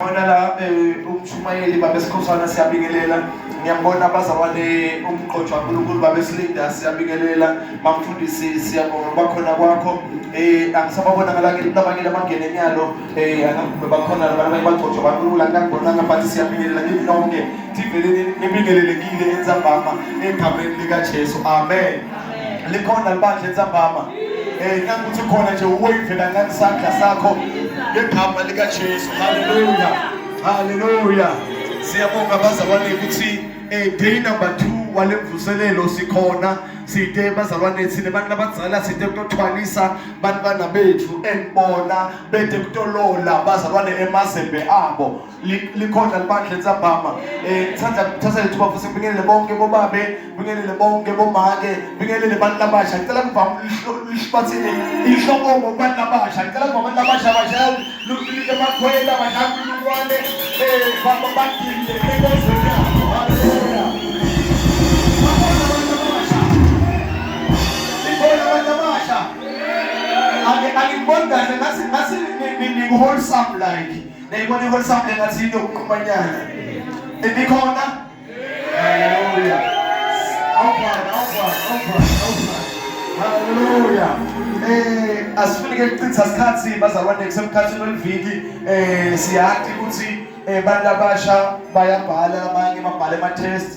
Ngibona la umshumayeli babe Sikhosana, siyabingelela. Ngiyambona abazalwane, umqotshwa kaNkulunkulu babe Silinda, siyabingelela. Mamfundisi, siyabonga bakhona kwakho. Angisababona ngalake labanye labangena enyalo, angakume bakhona labanye bagcotshwa baNkulunkulu, angikubonanga, but siyabingelela kini nonke. Tivele nibingelelekile entsambama egameni likaJesu. Amen. Likhona libandla entsambama. Nangukuthi khona nje uwave kancane isandla sakho ngegama likaJesu. Hallelujah. Hallelujah. Siyabonga bazalwane ukuthi day number 2 walemvuselelo sikhona, site bazalwane thina abantu abadzala site kutothwalisa bantwana bethu enibona bede kutolola bazalwane emazembe abo. Likhona libandla entsambama. Ngithanda ukuthatha lethuba futhi ngibingelele bonke bobabe, bingelele bonke bomake, bingelele abantu labasha. Ngicela kuvame lihlabathini ihlokomo kubantu labasha. Ngicela kuvame abantu labasha bashaya emakhwela, bashaya kulukwane, bagile enkonzweni yabo. Haleluya. Bakhona abantu abasha. Likhona abantu abasha. Angiboni kahle, ngathi ngiku-wholesome like. Nayibona i-wholesome engathi into yokunqumanyana. Nikhona? Hallelujah. Awukhona, awukhona, awukhona, awukhona. Hallelujah. Asifuni ke ukuchitha isikhathi bazalwane, kusemkhathini weliviki. Siyazi ukuthi bantu abasha bayabhala, abanye babhala ama test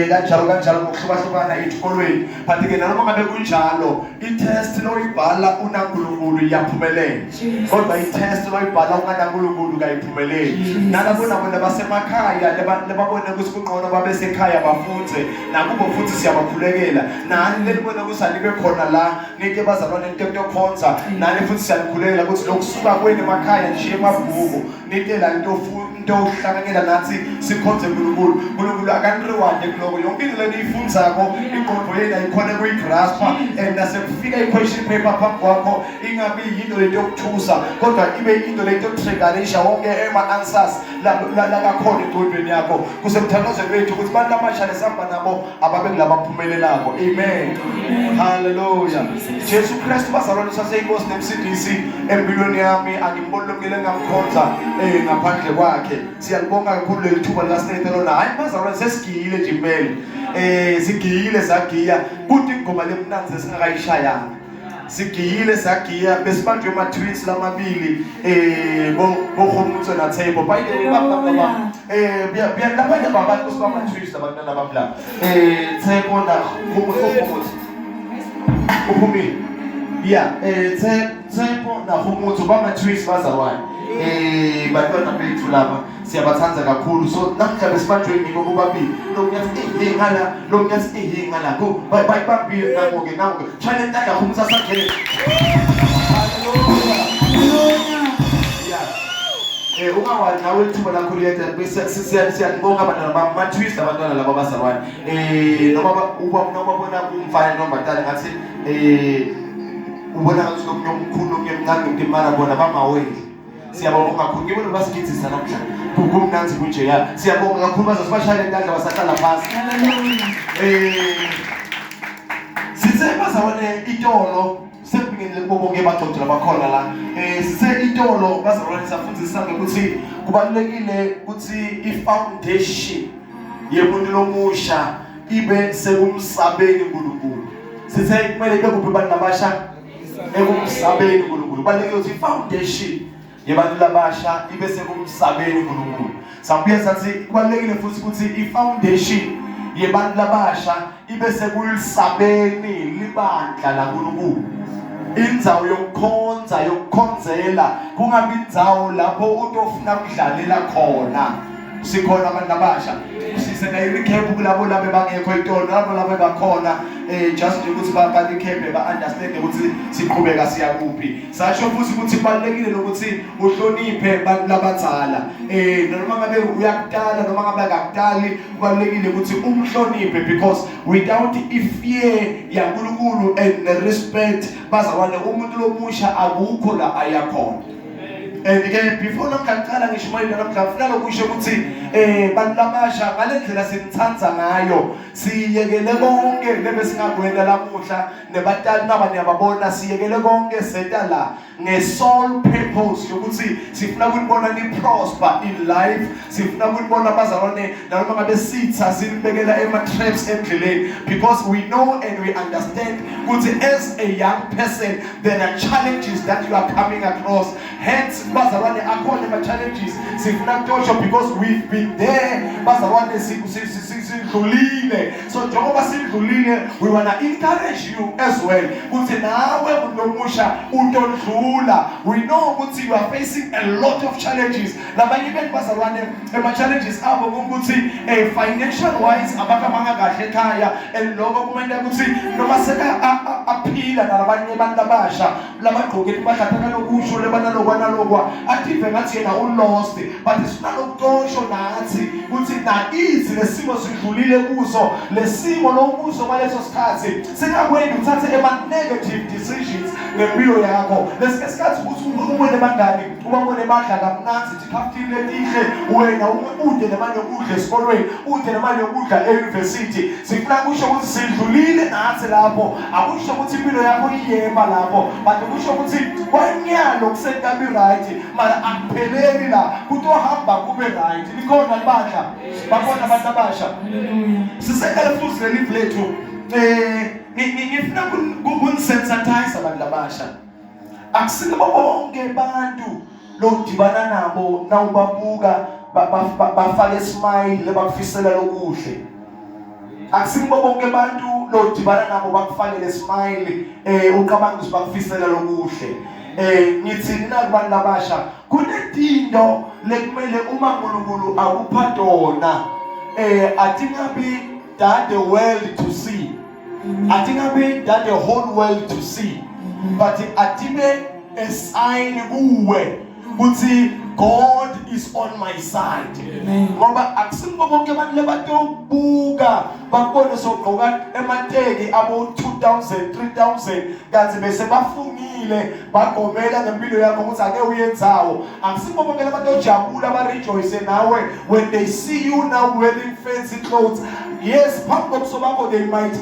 kanjalo kanjalo ngokuhlukahlukana ezikolweni, but ke noma ngabe kunjalo, i-test loyibhala unaNkulunkulu iyaphumelela, kodwa i-test loyibhala unganaNkulunkulu kayiphumeleli. Nalabo nabo labasemakhaya lababona ukuthi kungcono babe sekhaya bafunde, nakubo futhi siyabakhulekela. Nani lenibona ukuthi anibe khona la nike bazalwane into yokukhonza, nani futhi siyanikhulekela ukuthi lokusuka kwenu emakhaya nje emabhuku nike la into into yokuhlanganyela nathi sikhonze uNkulunkulu. uNkulunkulu akanireward kuloko. Yonke into leniyifundzako ingqondo yenu ayikhona kuyigraspa, and nasekufika i-question paper phambi kwakho ingabi yinto lento yokuthusa, kodwa ibe into lento yokutriggerisha wonke ema-answers lakakhona engqondweni yakho. Kusemthandazweni wethu ukuthi abantu abasha lesihamba nabo ababe kulabaphumelelako. Amen. Hallelujah. Jesu Kristu bazalwane usaseyinkosi nemsindisi empilweni yami, angimboni lomkele engamkhonza ngaphandle kwakhe. Siyalibonga kakhulu leli thuba likasinethe lona. Hayi bazalwane, sesigiyile nje impela. Sigiyile sagiya, kuthi ingoma lemnandzi esingakayishayanga. Sigiyile sagiya, besibanjwe ama twins lamabili, bo boHomutso na Thebo. By the way, baba baba biya labanye babantu sibama twins labantwana bami la. Thebo na Homutso. Uphumile. Yeah, Thebo na Homutso bama twins bazalwane. Bantwana bethu laba siyabathanda kakhulu. So namhla besibanjwe ngibo bobabili. Lo ngiyathi eh ngala, lo ngiyathi eh ngala. Go bye bye bambili nango ke nango ke. Shayela intandla Homutso asangene. Hallelujah. Yeah. Ungawali nawe ithuba lakho liyeda, bese siyalibonga abantwana bami, ma-twist abantwana laba bazalwane. Noma uba noma bona umfana noma ngathi ubona ngathi lomunye omkhulu lomunye omncane utimara bona bamaweli. Siyabonga kakhulu, ngibona basigidisa namhla, kumnandzi kunjeya. Siyabonga kakhulu, baze sibashayele intandla basahlala phansi. Sithe bazalwane itolo sekubingelele kubo bonke abagcotshwa labakhona la. Sithe itolo bazalwane safundisa ngokuthi kubalulekile ukuthi i-foundation yemuntu lomusha ibe sekumsabeni uNkulunkulu. Sithe kumele ibe kuphi bantu labasha? Ekumsabeni uNkulunkulu. Kubalulekile ukuthi i-foundation yebantu labasha ibe sekumsabeni uNkulunkulu. Sabuye sathi kubalulekile futhi ukuthi i-foundation yebantu labasha ibe sekulisabeni libandla laNkulunkulu. Indzawo yokukhonza, yokukhonzela, kungabi indzawo lapho utofuna kudlalela khona. Sikhona abantu abasha? Sisena i-recap kulabo labo bangekho itolo, labo labo bakhona, just nje ukuthi ba recap, ba understand ukuthi siqhubeka siya kuphi. Sasho futhi ukuthi kubalulekile lokuthi uhloniphe abantu labadzala, noma ngabe uyakutala noma ngabe akakutali, kubalulekile ukuthi umhloniphe, because without i-fear yaNkulunkulu and the respect bazalwane, umuntu lomusha akukho la ayakhona. And ke before namhla ngiqala ngishumayela namhla ngifuna lokusho ukuthi bantu labasha ngale ndlela sinithanda ngayo siyekele konke lebe singakwenda lamuhla nebatali naba niyababona siyekele konke seta la nge-sole purpose yokuthi sifuna ukunibona ni-prosper in life, sifuna ukunibona bazalwane nanoma ngabe sitha sinibekela ema-traps endleleni, because we know and we understand ukuthi as a young person there are challenges that you are coming across. Hence bazalwane akhona ama-challenges sifuna kutosho because we've been there bazalwane, sidlulile. So njengoba sidlulile, we wanna encourage you as well ukuthi nawe muntu omusha utondlula. We know ukuthi you are facing a lot of challenges. Labanye bethu bazalwane ema-challenges abo ukuthi financial wise abakamanga kahle ekhaya, and lokho kumele ukuthi noma seka aphila nalabanye abantu abasha labagqoke impahla kanokusho lebanalokwa nalokwa ative ngathi yena ulost. But sinalokutosho nathi ukuthi nakithi lesimo sidlulile kuso, lesimo lokuso kwaleso sikhathi singakwenzi uthathe ema-negative decisions ngempilo yakho. Lesinye isikhathi ukuthi ubone bangani, ubabone badla kamnandi tikhaftini letihle, wena ude nemali yokudla esikolweni, ude nemali yokudla e-university. Sifuna kusho ukuthi sidlulile nathi lapho. Akusho ukuthi impilo yakho iyema lapho, but kusho ukuthi kwanyalo kusentabi right, mara akupheleli la, kutohamba kube right. Likhona libandla? Bakhona abantu abasha? Hallelujah. Sisekele futhi leli lethu. Ngifuna kunisensitize abantu abasha, akusibo bonke abantu lodibana nabo nawubabuka bafake smile lebakufisela lokuhle. Akusibo bonke abantu lodibana nabo bakufakele smile uqabanga ukuthi bakufisela lokuhle. Ngithini na kubantu labasha? Kunetinto lekumele uma uNkulunkulu akupha tona atingabi that the world to see, atingabi that the whole world to see, but atibe a sign kuwe ukuthi God is on my side. Amen. Ngoba akusibo bonke abantu lebatobuka bakubone sogqoka emateki abo 2000 3000 kanti bese bafungile bagomela ngempilo yakho ukuthi ake uyenzawo. Akusibo bonke abantu ojabula ba rejoice nawe when they see you now wearing fancy clothes. Yes, phambi kobuso bakho they might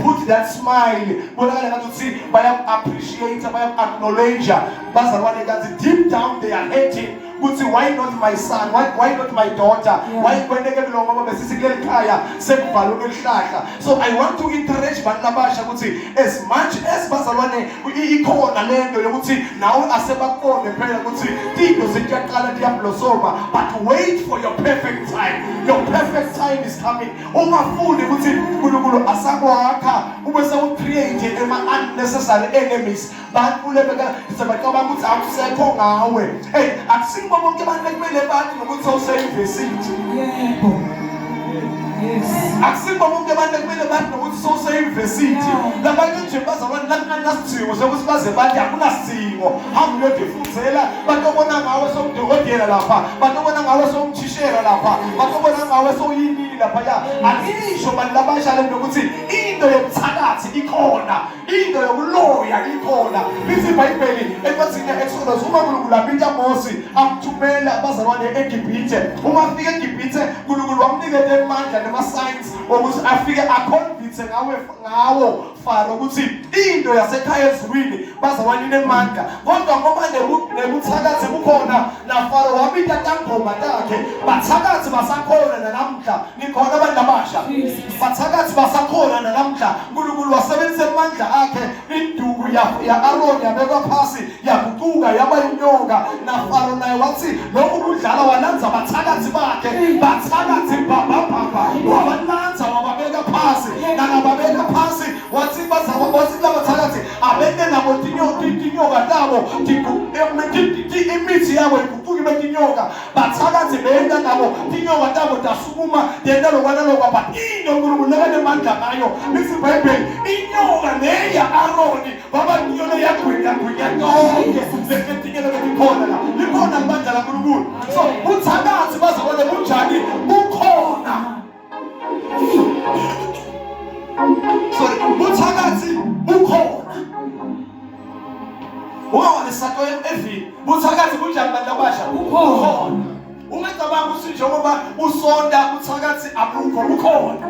put that smile, bonakala ngathi ukuthi baya appreciate, baya acknowledge bazalwane, kanti deep down they are hating ukuthi why not my son, why not my daughter? Why kwenteke kulo ngoba besithi kuleli khaya sekuvalwe elihlahla. So I want to encourage bantu labasha ukuthi as much as bazalwane ikhona lento yokuthi nawe asebakubone phela ukuthi tinto seyiyaqala tiyablosoma, but wait for your perfect time. Your perfect time is coming. Ungafuni ukuthi uNkulunkulu asakwakha ube sewucreate ema unnecessary enemies, bantu lebeka sebacabanga ukuthi akusekho ngawe. Hey, akusibo bonke abantu ekumele bathi nokuthi sewuseyunivesithi. Yebo. Yes. Akusibo bonke abantu ekumele bathi nokuthi sewuseyunivesithi. Labanye nje bazalwane lakungenasidingo sokuthi baze bathi, akunasidingo, hambe uyodifundzela, batobona ngawe sowudokotela lapha, batobona ngawe sowumthishela lapha, batobona ngawe sowuyinini laphaya. Angisho bantu labasha lento ukuthi into yobuthakathi ikhona, into yokuloya ikhona. Lithi iBhayibheli encwadini ya-Exodus, uma uNkulunkulu abita Mose amthumela abazalwane eGibhithe, uma afika eGibhithe uNkulunkulu wamniketa amandla nema-signs ukuthi afike aconvince ngawe ngawo Faro ukuthi into yasekhaya ezulwini bazalwane inemandla. Kodwa ngoba nebuthakathi bukhona, na Faro wabita tangoma takhe. Bathakathi basakhona nanamhla. Nikhona abantu abasha? Bathakathi basakhona nanamhla. uNkulunkulu wasebenzisa amandla akhe, induku ya Aaron yabekwa phasi yaguquka yaba inyoka. Na Faro naye wathi lokhu kudlala, walanza abathakathi bakhe, bathakathi bhabhabhabha, wabalanza wababeka phasi. Nangababeka phasi wathi baza wathi labathakathi abende nabo tinyoka tabo, imithi yabo iguquke ibe tinyoka. Bathakathi benda nabo tinyoka tabo tasukuma tenta lokwana lokwa. But into uNkulunkulu lekanemandla ngayo, lithi iBhayibheli inyoka leya Aroni baba ngiyo leyagwinya gwinya tonke letinye lebetikhona la. Likhona libandla laNkulunkulu? So buthakathi bazalwane bunjani? Bukhona. Sorry, buthakathi bukhona. Ungawane sato evini, buthakathi bunjani bantu? Ungacabanga ukuthi njengoba usonda uthakathi abukho bukhona.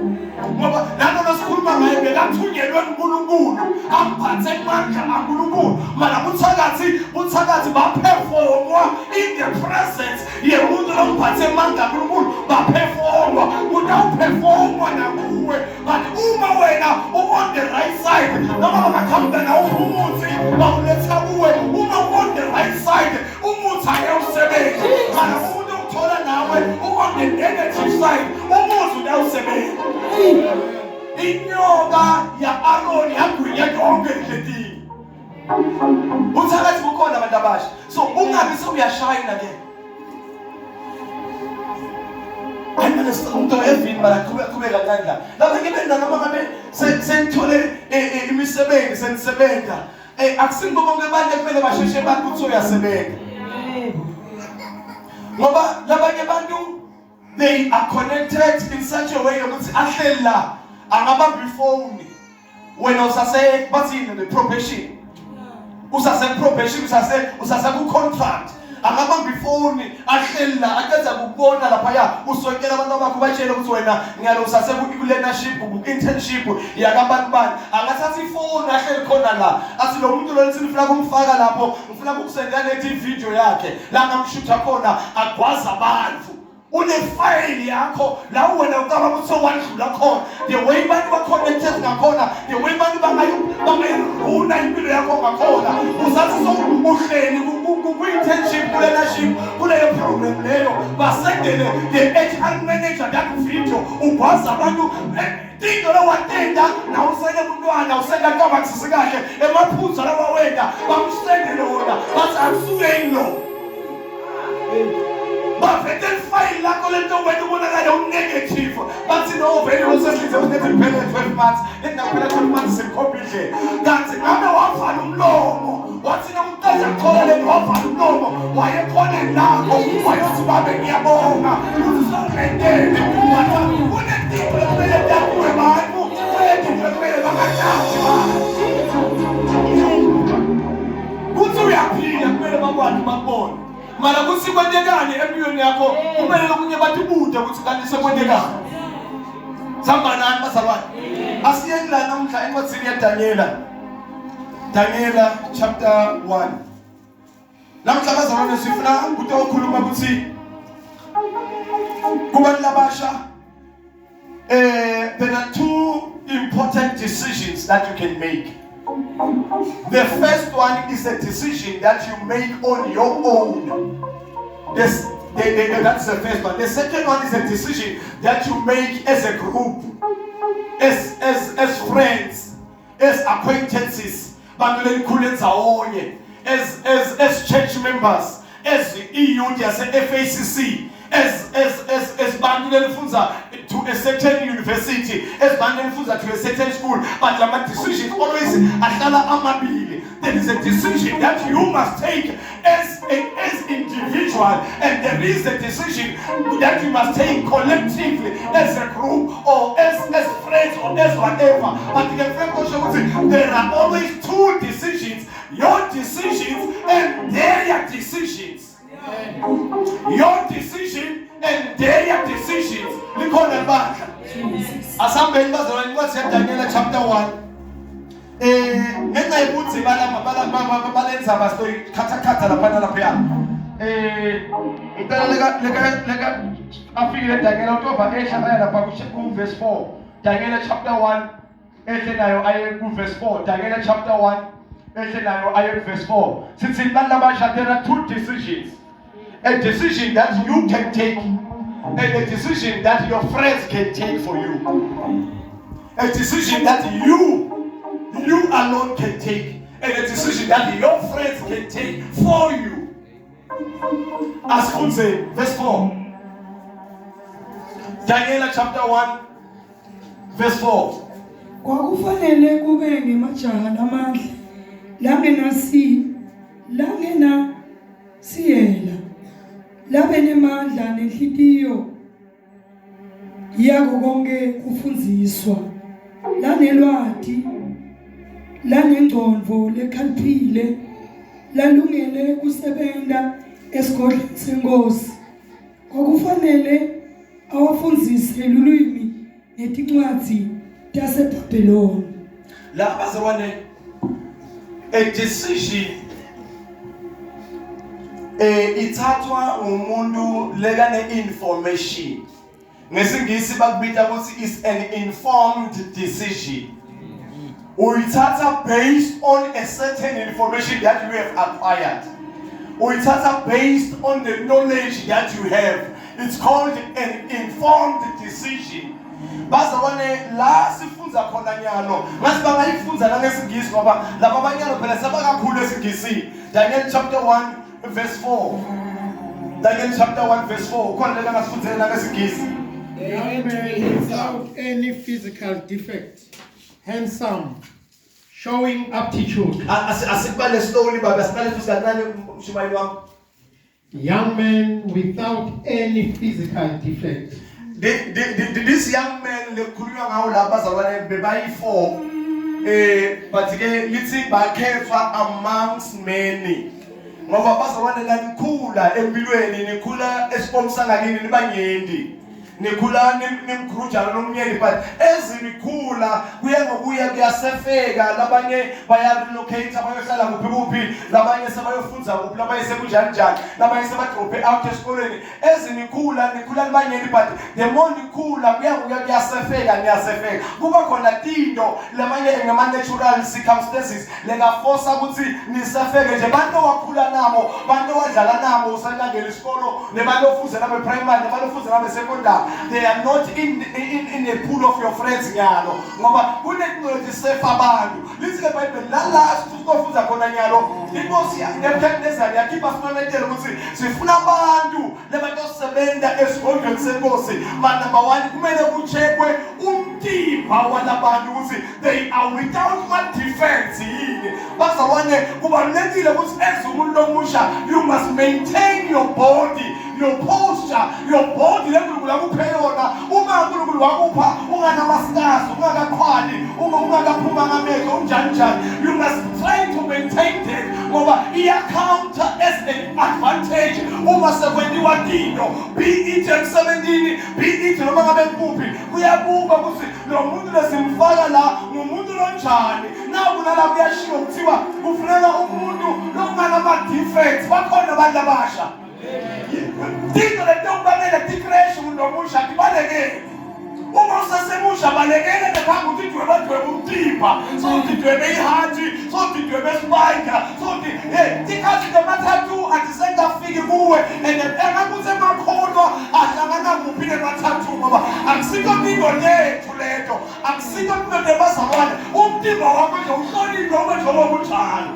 Ngoba nalo losikhuluma ngaye bekathunyelwe uNkulunkulu, amphathe amandla kaNkulunkulu. Mara buthakathi, buthakathi baperformwa in the presence yemuntu lomphathe amandla kaNkulunkulu, baperformwa. Kutawuperformwa nakuwe. But uma wena u-on the right side, noma bangaqhamuka nawo umuthi bawuletha kuwe, uma u-on the right side, umuthi ayawusebenza. Mara umuntu okuthola nawe u-on the negative side, umuthi utawusebenza. Inyoka ya-Aroni yagwinya yonke indletini. Uthakathi bukhona abantu abasha. So ungabi sewuyashayina ke. Ayimane umuntu evini mara qhubeka qhubeka kancane la. Lapha ngibe noma ngabe senithole imisebenzi senisebenza. Eh akusinbo bonke abantu ekumele basheshe bathi ukuthi uyasebenza. Ngoba labanye abantu they are connected in such a way ukuthi ahleli la angabamba ifoni wena usase bathini the probation usase probation usase usase ku contract akabamba ifoni ahleli la aqeda kukubona laphaya usokela abantu abakho batshele ukuthi wena ngiyalo usase ku-learnership ku-internship yakabantu bani angathatha ifoni ahleli khona la athi lo muntu lo nithi nifuna kumfaka lapho ngifuna kukusendela lethi video yakhe la ngamshutha khona agwaza abantu unefayili yakho la wena ucabanga ukuthi sowadlula khona the way abantu ba-connected ngakhona the way abantu bangayiruna impilo yakho ngakhona usathi uhleli kwi-internship kuleadership kuleyo program leyo basendele the HR manager that video ugwaza abantu Tinto lowatenta nawusele umntwana usenda cabangisise kahle emaphutha lawawenta bakusendele wona bathi akusukeni lo bavete ifayili lakho lento wena ubonakale unegative bathi no vele usehlize unethi kuphela 12 months engaphela 12 months simkhomba indlela kanti ngabe wavala umlomo wathi nokuqeda kuthola lento wavala umlomo wayekhoneni lakho wayothi babe ngiyabonga ukuthi sewungentele kunetinto ekumele takuwe bantu kunetinto ekumele bangathathi bantu kuthi uyaphila kumele bakwazi bakubone mara kuthi kwentekani empilweni yakho kumele lokunye batibude ukuthi kanti sekwentekani sambanani bazalwane asiyeni la namuhla encwadzini yaDanyela Daniela chapter 1. Namhla bazalwane sifuna ukuthi okhuluma ukuthi kubantu labasha there are two important decisions that you can make. The first one is a decision that you make on your own. This, that's the first one. The second one is a decision that you make as a group, as friends, as acquaintances, bantu lenikhule ndzawonye, as church members, as i-youth yase-FACC, as bantu lenifunza to a certain university, as bantu lenifunza to a certain school, but lama decisions always ahlala amabili. There is a decision that you must take as individual, and there is a decision that you must take collectively as a group or as friends or as whatever. But the friend there are always two decisions: your decisions and their decisions. Your decision and their decisions. Likhona ibandla. Asambeni bazalwane incwadi yaDaniel chapter 1. Ngenxa yokuthi balenza bastoyikhathakhatha laphana laphaya. Ngicela leka afikile Daniel utova ehla aya lapha ku verse 4. Daniel chapter 1 ehle nayo aye ku verse 4. Daniel chapter 1 ehle nayo aye ku verse 4. Sithi bantu labasha there are two decisions. A decision that you can take and a decision that your friends can take for you. A decision that you alone can take and a decision that your friends can take for you. Asifunze verse 4. Daniel chapter 1 verse 4. Kwakufanele kube ngemajaha lamandla langena siyela labe nemandla nenhlitiyo yako konke kufundziswa lanelwati lanengcondvo lekhaliphile lalungele kusebenta esigodlweni senkosi. Kwakufanele awafundzise lulwimi netincwadzi taseBhabheloni. La bazalwane, a decision ithathwa ngumuntu lekane information. NgesiNgisi bakubita ukuthi is an informed decision. Uyithatha based on a certain information that you have acquired. Uyithatha based on the knowledge that you have. It's called an informed decision. Bazalwane, la sifunza khona nyalo ngathi bangayifunza nangesingisi ngoba laba abanyalo phela sebakakhulu esiNgisini. Daniel chapter 1 verse 4. Daniel chapter 1 verse 4. Khona lena ngasifundzela nangesingisi. Young man without any physical defect, handsome, showing aptitude. Asikubale slowly baba, asiqale futhi kancane mshumayeli wami. Young man without any physical defect. This young man lekukhulunywa ngawo la bazalwane bebayi-4, but ke lithi bakhethwa amongst many, ngoba bazalwane lanikhula empilweni, nikhula esikolweni sangakini nibanyenti, nikhula nimkhulujana nomnyeni, but ezinikhula kuya ngokuya kuyasefeka. Labanye baya-relocate, bayohlala kuphi kuphi, labanye sebayofunza kuphi, labanye sekunjani njani, labanye sebadrophe out esikolweni. Ezinikhula nikhula nibanyeni, but the more nikhula kuya ngokuya kuyasefeka, niyasefeka, kuba khona tinto lamanye ngama-natural circumstances lengafosa ukuthi nisefeke nje. Bantu owakhula nabo, bantu owadlala nabo usalangela isikolo, nebantu ofuze nabo primary, nebantu ofuze nabo secondary, they are not in a pool of your friends nyalo, ngoba kunetinto sefa abantu. Lithi ke iBhayibheli lala sikofunza khona nyalo, inkosi Nebuchadnezzar yakhipha simemetelo ukuthi sifuna abantu lebatosebenza esigodlweni senkosi. Ma number 1 kumele kucheckwe umtimba walabantu ukuthi they are without ma defects yini. Bazalwane, kubalulekile ukuthi as umuntu omusha you must maintain your body, your posture, your body leNkulunkulu akuphe yona. Uma uNkulunkulu wakupha unganama-scars, ungakakhwali, uma ungakaphuma ngamehlo, unjani njani, you must try to maintain that, ngoba iya-counter as an advantage uma sekwentiwa tinto, be it emsebentini, be it noma ngabe kuphi. Kuyabuka ukuthi lo muntu lesimfaka la ngumuntu lonjani. Naku nala kuyashiwo kuthiwa kufuneka umuntu lokunganama-defects. Bakhona abantu abasha, tinto letokubangela ti-crash umuntu omusha tibalekele. Uma usasemusha balekele ngaphambi ukuthi dweba dweba umtimba, sokuthi dwebe ihathi, sokuthi dwebe spider, sokuthi hey tikhathi tema-tattoo atisengafiki kuwe. And engakuthi emakholwa ahlangana kuphi nema-tattoo? Ngoba akusikho tinto lethu leto, akusikho tinto tebazalwane. Umtimba wakho nje uhloniphe ube njengoba kunjalo.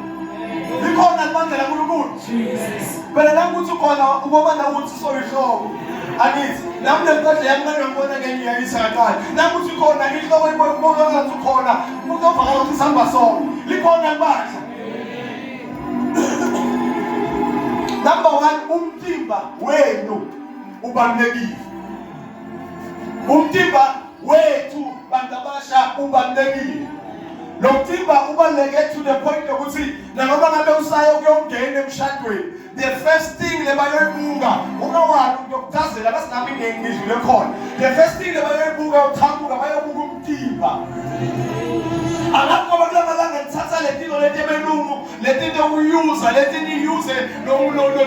Likhona libandla laNkulunkulu phela nangukuthi ukhona ubona ukuthi soyihloko. Angithi nami lempahla yami ngangibona ngengiyayisa kancane, nangukuthi khona inhloko ibona ngathi ukhona umuntu ovakala ukuthi sihamba sonke. Likhona libandla. Number 1, umtimba wenu ubalulekile. Umtimba wethu bantu abasha ubalulekile. Lo mtimba ubaluleke to the point yokuthi nanoma ngabe usaye ukuyongena emshadweni, the first thing lebayoyibuka ungawani ukuyokuchazela basinami ngidlule khona, the first thing lebayoyibuka uqhamuka bayobuka umtimba. Angathi ngoba kulamalanga nithatha letinto leti ebelungu, letinto ukuyuza leti niyuze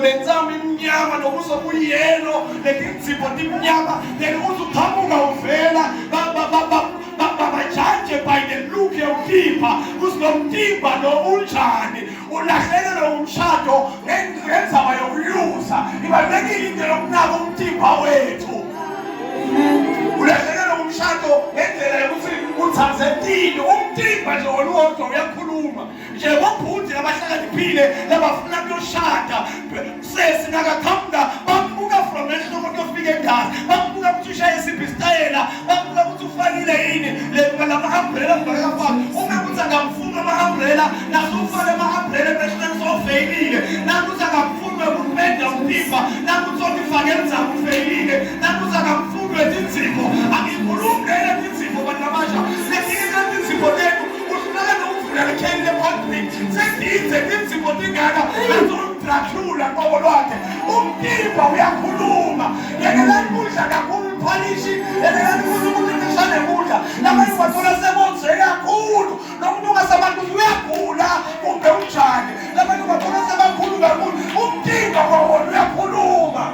lentsamo imnyama nobuso buyelo, letinzipho timnyama, then uthi uqhamuka uvela bajaje by the look yomtimba ukuthi lo mtimba lo unjani. Ulahlekelwe umshado ngendzaba yokuyuza. Ibalulekile into yokunaka umtimba wethu. Ulahlekelwe umshado ngendlela yokuthi uthathe tini umtimba nje wona uwodwa uyakhuluma nje. Bobhuti labahlakaniphile labafuna kuyoshada, sesi nakaqhamuka bambuka from enhloko kuyofika endala, bambuka ukuthi ushaye siphi isitayela, bambuka ukuthi ufakile yini lama-umbrella mbakafaki. Uma kuthi akamfuni ama-umbrella, nasufake ama-umbrella emehlweni sofeyilile. Nakuthi akamfuni wekupenda umtimba, nakuthi sotifake emzamo ufeyilile. Nakuthi akamfuni wetinzipho, angikhulumi lele tinzipho bantu abasha, letinye tinzipho tenu uhluleka nokuvula likheli le-cold. Sendidze tinzipho tingaka, nathi uDracula qobo lwakhe. Umtimba uyakhuluma. Yekelani kudla kakhulu iphalishi, yekelani ukuthi umuntu nishane kudla. Labanye bathola sebonze kakhulu. Nomuntu ungasabantu ukuthi uyagula kumbe unjani. Labanye bathola sebakhulu kakhulu. Umtimba kwawona uyakhuluma.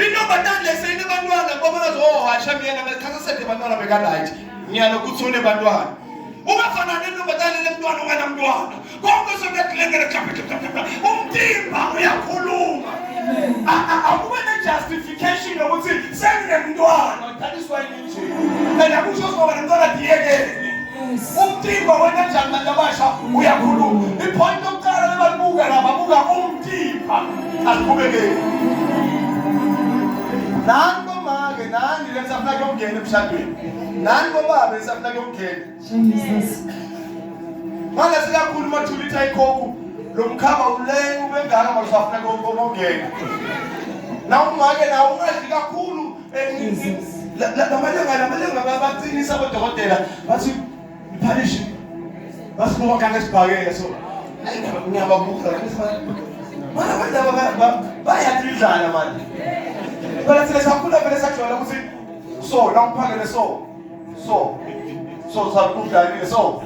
Intombazane leseyine bantwana ngoba nazo oh hasha mina ngesikhathi eside bantwana beka-right. Ngiyalokuthi unebantwana. Ungafana nentombazane lemntwana unganamntwana. Konke sekuyakulengela umtimba uyakhuluma. Akube ne-justification yokuthi senginemntwana. That is why nginje. And akusho ngoba nemntwana diyekele. Umtimba wena njani bantu abasha uyakhuluma. I-point yokuqala lebalibuka la babuka umtimba. Asiqhubekeni. Nani bomake nani lesafuna kuyongena emshadweni. Nani bobaba lesafuna kuyongena. Jesus. Manje sikakhulu uma 2 liter iCoke lo mkhaba ulenga ubengaka manje usafuna kuyongena. Na umake nawo ungadli kakhulu lamalanga baqinisa abodokotela bathi iphalishi basibuka kanga esibhakele so ngiyababuka mana abantu laba bayadlala manje phela thina sakhula vele sajwayela ukuthi so la ngiphakele so so so sakudlalile so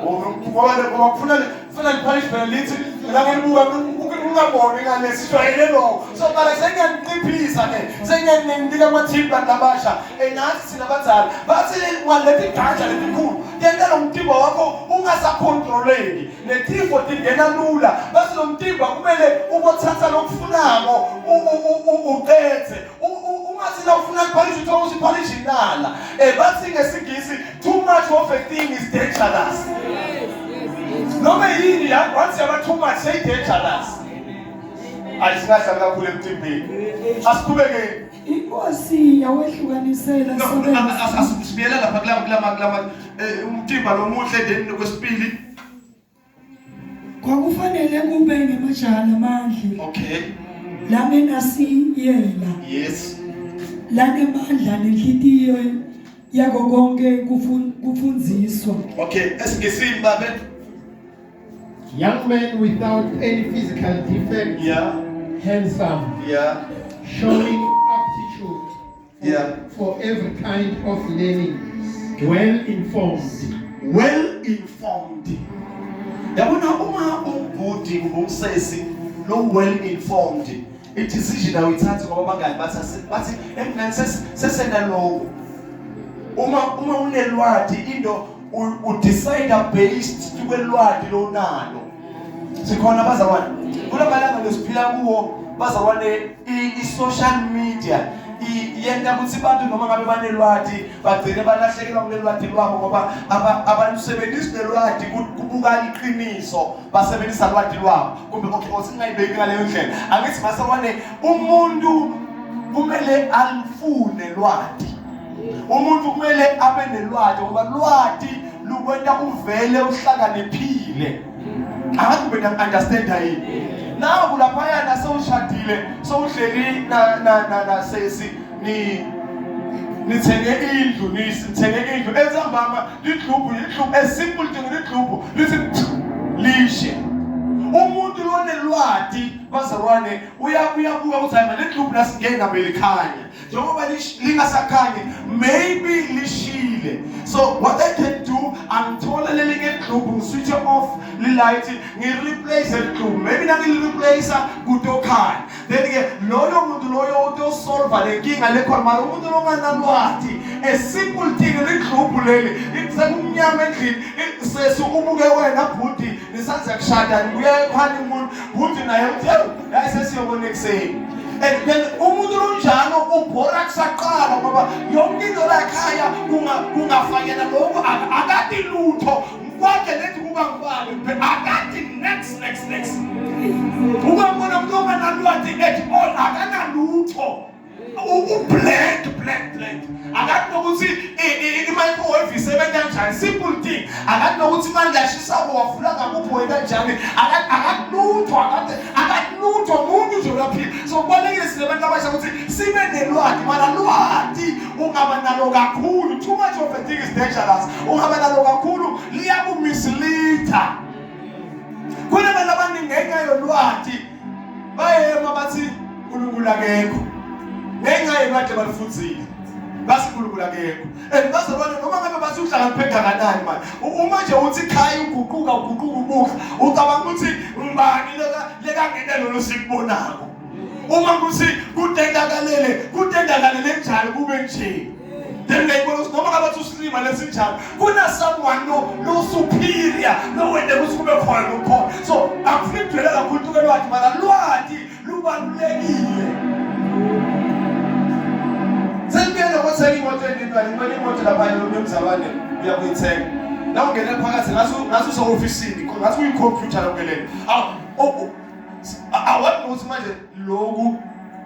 ngoba kufuna kufuna liphalishi phela lithi la ngilibuka ungaboni ngale sijwayele lokho so mara sengiyaninciphisa ke sengiyaninika ama-tip bantu abasha nathi thina abadala bathi ungaletha iganja lelikhulu tenta lo mtimba wakho ungasakhontroleki netifo tingena lula bathi lo mtimba kumele ubothatha lokufunako uqedze ungathi la ufuna iphalishi uthola ukuthi iphalishi inala bathi ngesingisi too much of a thing is dangerous noma yini ya once yaba too much say dangerous ayisingahlali kakhulu emtimbeni asiqhubekeni. Inkosi yawehlukanisela No, sabelo. Asibiyela lapha kulama umtimba lomuhle then kwesibili. Kwakufanele kube ngemajaha lamandla langenasiyela lanemandla nenhlitiyo yako konke kufundziswa. Okay, esingisini babe. Young men without any physical defect, handsome, showing aptitude for every kind of learning, well informed. Well informed. Yabona uma umbhudi kumbe umsesi lo well informed, i-decision awuyithathi ngoba abangani bathi bathi emngani sesena lokho. Uma unelwati into u-decide based kwelwati lonalo. Sikhona bazalwane? Kulamalanga lesiphila kuwo bazalwane, i-social media yenta ukuthi abantu noma ngabe banelwati bagcine balahlekelwa kulelwati lwabo ngoba abalusebenzisi lelwati kubuka iqiniso, basebenzisa lwati lwabo kumbe okay osingayibeki ngaleyo ndlela. Angithi bazalwane, umuntu kumele alifune lwati, umuntu kumele abe nelwati ngoba lwati lukwenta uvele uhlakaniphile. Angathi mina understand yini naku laphayana sewushadile sewuhleli na sesi ni nithenge indlu nithenge indlu enzambama lidlubhu lidlubhu, a simple thing, lidlubhu lithi lishe. Umuntu lonelwati bazalwane uyabuka ukuthi hayi man, lidlubhu lasingena belikhanya njengoba lingasakhanyi maybe lishile, so what I can do, angithola lelinye idlubhu ngiswitch off li-light ngi-replace lidlubhu, maybe nangili-replace kutokhanya then ke loyo muntu loyo utosolva le nkinga lekhona. Mara umuntu longanalwati, a simple thing, lidlubhu leli sekumnyama endlini sesi ubuke wena bhuti nisanza kushada nibuya e-honeymoon bhuti naye uthi yewu yayi sesiyobona ekuseni. And then umuntu lonjalo ubhora kusaqala ngoba yonke into la ekhaya kungafakela lokhu akati lutho kwakhe lethi kuba ngubani kuphela akati next next next ukambona umuntu onganalwati at all akanalutho u-blank blank blank akathi nokuthi i-microwave isebenza kanjani, simple thing, akathi nokuthi manje ashisako wavula ngakuphi wena kanjani akathi lutho akathi lutho umuntu nje uyaphila. So kubalulekile sinabantu abasha ukuthi sibe nelwati mara lwati ungaba nalo kakhulu, too much of a thing is dangerous, ungaba nalo kakhulu liyakumisleada. Kunabantu abaningi ngenxa yolwati bayema bathi uNkulunkulu akekho. Ngenxa yolwati abalufunzile. Bathi uNkulunkulu akekho. And bazalwane noma ngabe bathi uhlakaniphe kangakanani manje. Uma nje uthi khaya uguquka uguquka ubuka ucabanga ukuthi ngibani lekangena lolu sikubonako. Uma kuthi kutendakalele kutendakalele njalo kube nje. Then ngiyayibona ukuthi noma ngabe uthi usilima lesinjalo kuna someone lo superior lo wende ukuthi kube khona lokhona. So angifuni kugcwele kakhulu tuke lwati mara lwati lubalulekile. Sengibuyele ngothenga imoto endintwana ngibona imoto lapha yomzalwane uyakuyithenga. La ungena phakathi ngathi use-ofisini ngathi kuyikhompyutha lonke lento. Awazi ukuthi manje lokhu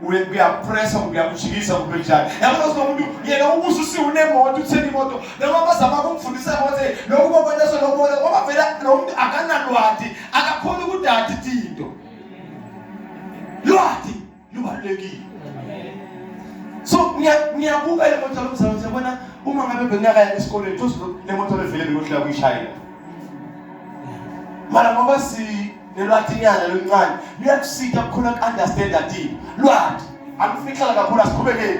uyapressa uyakujikisa kube njani. Yabona ukuthi umuntu yena ubusisiwe unemoto uthenga imoto noma bazama ukumfundisa ngokuthi lokhu bobona so lokubona ngoba vele lo muntu akanalwati akakhoni ukudada itinto. Lwati lubalulekile. So ngiyabuka le moto lomzalwane siyabona uma ngabe bengingakaya esikoleni thosi le moto levele bekuhlula kuyishayela. Mara ngoba si nelwatinyana loluncane luyakusita kukhona ku-understand atini lwati angifuni kuhlala kakhulu asiqhubekeni.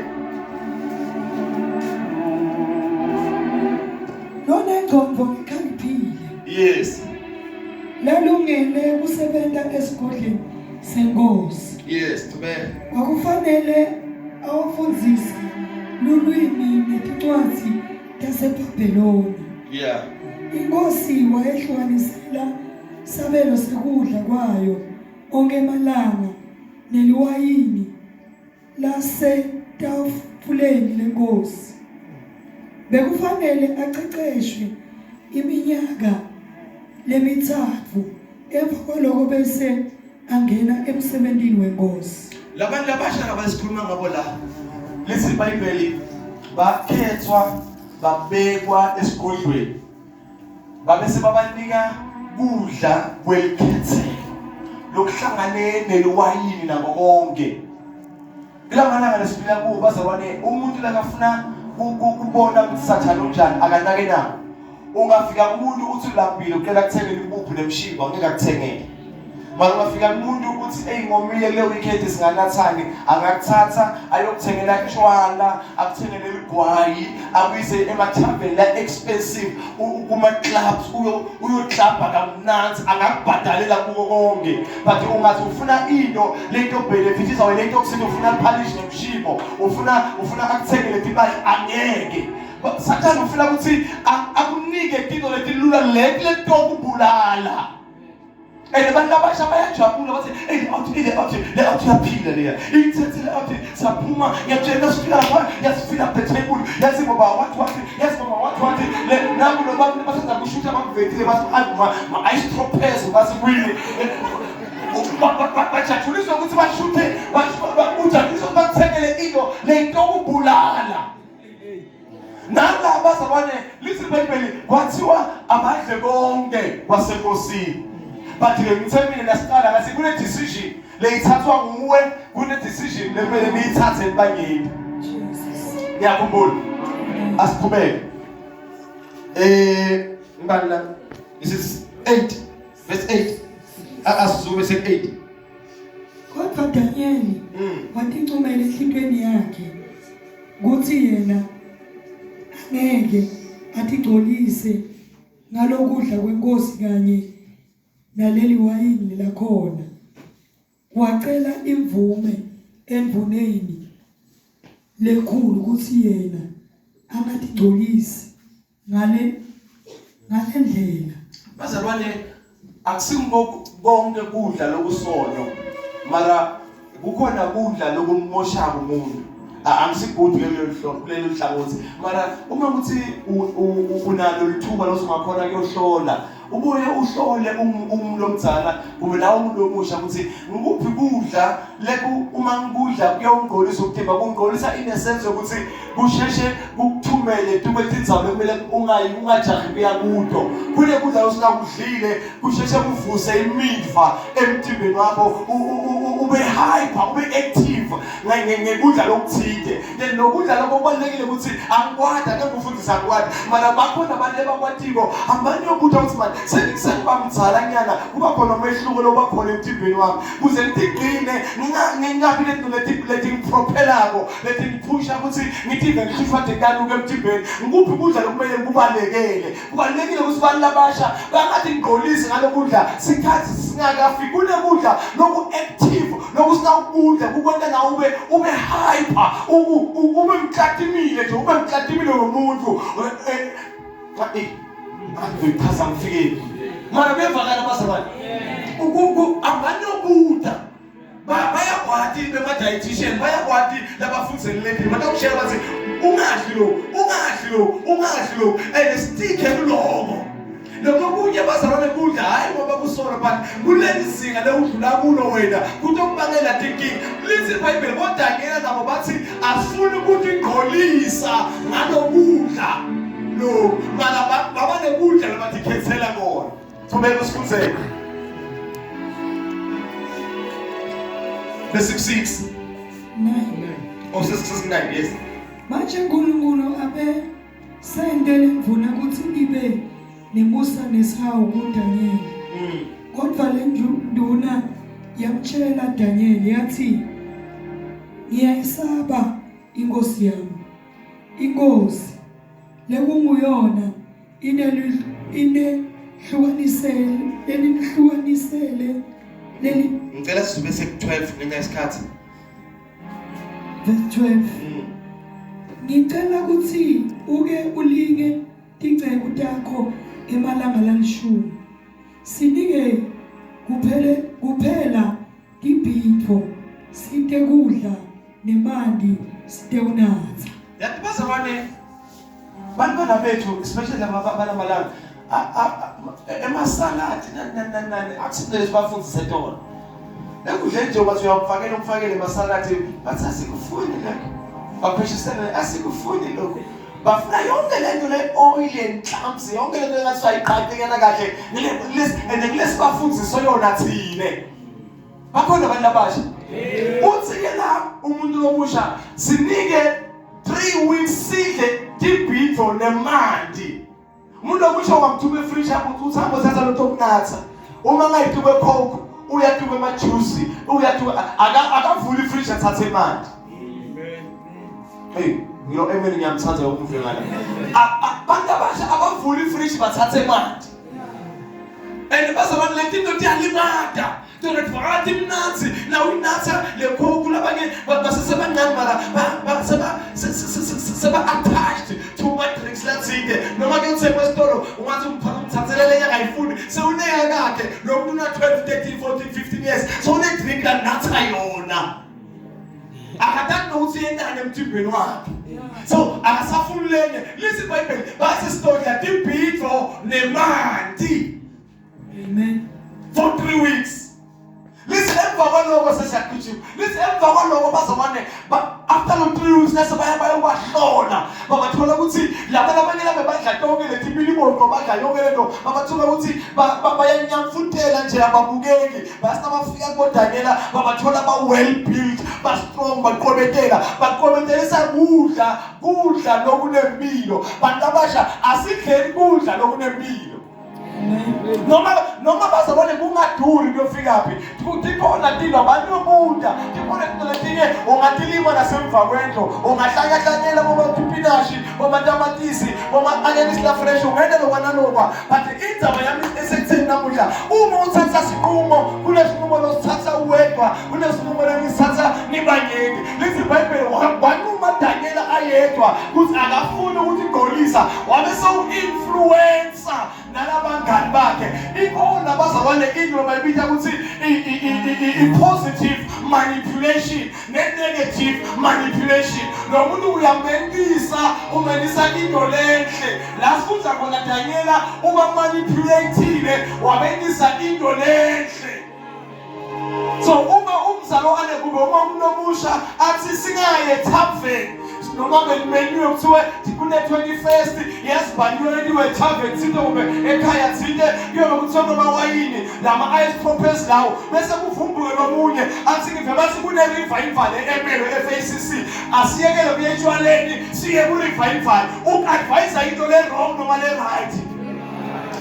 Lonengqondo ikhaliphile. Yes. Lalungele kusebenta esigodleni senkosi. Yes, thubeka. Kwakufanele awafundzise lulwimi netincwadzi taseBhabheloni. Yeah. Inkosi wayehlukanisela sabelo sekudla kwayo onke emalanga neliwayini lasetafuleni lenkosi. Bekufanele aqeqeshwe iminyaka lemithathu emva kwaloko bese angena emsebentini wenkosi. Labantu labasha labasikhuluma ngabo la lithi iBhayibheli bakhethwa babekwa esigodlweni babese babanika kudla kwelikhethelo lokuhlangane neliwayini nako konke. Kulamalanga lesiphila kuwo bazalwane umuntu lakafuna kubona ukuthi sathane unjani akanake na. Ungafika kumuntu uthi ulambile ucela kuthengele impuphu nemshiba ngeke akuthengele. Mara ungafika kumuntu uthi eyi ngomile kule weekend singanathani angakuthatha ayokuthengela tshwala akuthengele ligwayi akuyise emathaveni la expensive kuma clubs uyoklabha kamnandi angakubhadalela kuko konke but ungathi ufuna into lento benefitisa wena into okusithi ufuna polish nemshimo ufuna akuthengele timali angeke. Sathane ufuna ukuthi akunike tinto letilula leti letokubulala. And abantu abasha bayajabula bathi hey out ile out le out iyaphila leya iyithethile out saphuma ngiyakutshela sifika lapha yasifila up the table yazi baba wathi yazi baba wathi le naku lo bantu basenza kushutha bakuvetile bathi ma ice tropez bathi kwini bajabuliswa ukuthi bashuthe bajabuliswa ukuthi bakuthengele into lentokubulala. Nala bazalwane lithi iBhayibheli kwathiwa abadle konke kwasenkosini. But ke ngithe mina nasiqala ngathi kune decision leyithathwa nguwe kune decision lekumele niyithathe ebanyeni. Ngiyakhumbula. Asiqhubeke. Ngibani la? This is 8 verse 8. Asizube se 8. Kodwa Daniel watincumela enhlitweni yakhe kuthi yena angeke atigcolise ngalokudla kwenkosi kanye naleli wayini lakhona. Wacela imvume endvuneni lekhulu ukuthi yena angatigcolisi ngale ndlela. Bazalwane akusingo konke kudla lokusono mara kukhona kudla lokumosha umuntu. Angisigudi kulelo hlangothi mara uma kuthi unalo lithuba losungakhona kuyohlola ubuye uhlole umuntu omdala kumbe nawe umuntu omusha ukuthi ngikuphi kudla leku uma ngikudla kuyawungcolisa umtimba kungcolisa in a sense yokuthi kusheshe kukuthumele tume tindzawo lekumele ungayi ungajahi kuya kuto kule kudla osingakudlile kusheshe kuvuse imiva emtimbeni wakho ube ube hyper, ube active ngekudla lokuthide. Then lokudla lokho kubalulekile ukuthi angikwadi, ake ngifundise angikwadi. Mana bakhona abantu abakwatiko, hambani yobuta ukuthi manje sengiba mdzala nyana, kuba khona umehluko loba khona emtimbeni wami. Kuze ngitigcine ngingabi lento leti letingipropelako, letingiphusha ukuthi ngitive ngihlushwa tekanuka emtimbeni. Ngikuphi ukudla lokumele ngikubalekele? Kubalulekile ukuthi abantu labasha bangathi ngigqolise ngalokudla sikhathi singakafiki. Kunekudla loku-active lokusinawukudla kukwenta nawe ube hyper, ube mklatimile nje, ube mklatimile womuntu. Ngichaza ngifikile. Mara kuyevakala bazalwane. Abanokuda bayakwati bema-dietitian, bayakwati labafundiseni lempilo, batakutshela bathi ungadli lo, ungadli lo, ungadli lo, and stick kuloko. Lokho kunye bazalwane kudla, hhayi ngoba kusola, but kuleli zinga lewudlula kulo wena kutokubangela tinkinga. Lithi iBhayibheli boDanyela nabo bathi asifuni ukutingcolisa ngalokudla lo, mara baba nekudla labathikhethela kona. Thubeka usifundzele. Verse 6. 9. Oh, 6 9, yes. Manje uNkulunkulu abe sendele imvula ukuthi ibe nemusa nesihawu kuDaniel. Kodwa le nduna yamtshela Daniel yathi, ngiyayisaba inkosi yami. Inkosi lekunguyona inehlukanisele lenihlukanisele leli. Ngicela sizube seku 12 ngenxa yesikhathi. Verse 12. Ngicela ukuthi uke ulinge tinceku takho emalanga lalishumi, sinike kuphele kuphela tibhidvo site kudla nemanti site kunatsa. Yathi bazalwane, bantwana bethu, especially laba balamalanga emasaladi nani nani nani nani, akusinto bafundise tona. Ekudleni nje bathi uyamfakela, umfakele emasaladi, bathi asikufuni lokho. Bapheshisele, asikufuni lokho. Bafuna yonke lento le oil and clumps, yonke lento engathi ayiqaqekana kahle. And kulesi bafundiso yona thine. Bakhona abantu abasha. Uthi ke la umuntu lomusha, sinike 3 weeks sidle tibhidvo nemanti. Umuntu omusha ungamthuma efriji ukuthi uhambe uthatha lento okunatha. Uma ngayituke Coke, uyatuka ema-juice, uyatuka, akavuli ifriji athathe emanti. Hey, ngilo amen, ngiyamthanda umve ngala. Abantu abasha abavuli ifriji bathathe emanti. And bazalwane, le tinto tiyalimata. Tona tivakala timnandzi na uyinatha le Coke, labanye basesebancane mara seba attached to ma-drinks latsite. Noma ke uthengwe esitolo, ungathi umthathele lenye, akayifuni, sewuneka kakhe lo muntu una 12, 13, 14, 15 years, sewune-drink lanatha yona, akatani nokuthi yentani emtimbeni wakhe, so akasafuni lenye. Lithi iBhayibheli bathi sitodla tibhidvo nemanti. Amen. For 3 weeks. Lithi emva kwaloko sesiyagijima. Lithi emva kwaloko bazalwane, after lo 3 weeks nase baya bayobahlola, babathola ukuthi laba labanye labe badla tonke leti milibonqo, badla yonke lento, babathola ukuthi bayanyamfutela nje, ababukeki. Base bafika koDaniela, babathola ba-well built, ba-strong, baqobetela, baqobetelisa kudla, kudla lokunempilo. Bantu abasha, asidleni kudla lokunempilo. Noma bazalwane kungaduri kuyofika phi, tikhona tilo abantu yobuda, tikhona tinto letinye ungatilima nasemva kwendlu, ungahlanyahlanyela bomapipinashi, bomatamatisi, boma-anyanisi la-fresh, ungena lokwa nalokwa. But indzaba yami esekutheni namuhla, uma uthatha sinqumo, kunesinqumo losithatha uwedwa, kunesinqumo lengisithatha nibanyenti. Lithi iBhayibheli wanquma Daniela ayedwa ukuthi akafuni ukuthi igqolisa, wabe sewu-influencer nalabangani bakhe. Ikhona bazalwane into bayibita ukuthi i-positive manipulation ne-negative manipulation. Lo muntu uyamentisa, umentisa into lenhle. La sifunda khona Daniela uba manipulative, wabentisa into lenhle. So uma umzalwane kumbe uma umuntu omusha athi singaye ethaveni, Noma belimenyiwe kuthiwe kune-21st yasibhaliwe eliwe tavern thinte kumbe ekhaya thinte kuyobe kuthiwa noma wayini lama-ice poppers lawo, bese kuvumbuke nomunye athi ngive bathi kune-revival emelo e-FACC, asiyekele kuye etshwaleni siye ku-revival. Uku-advise into le-wrong noma le-right?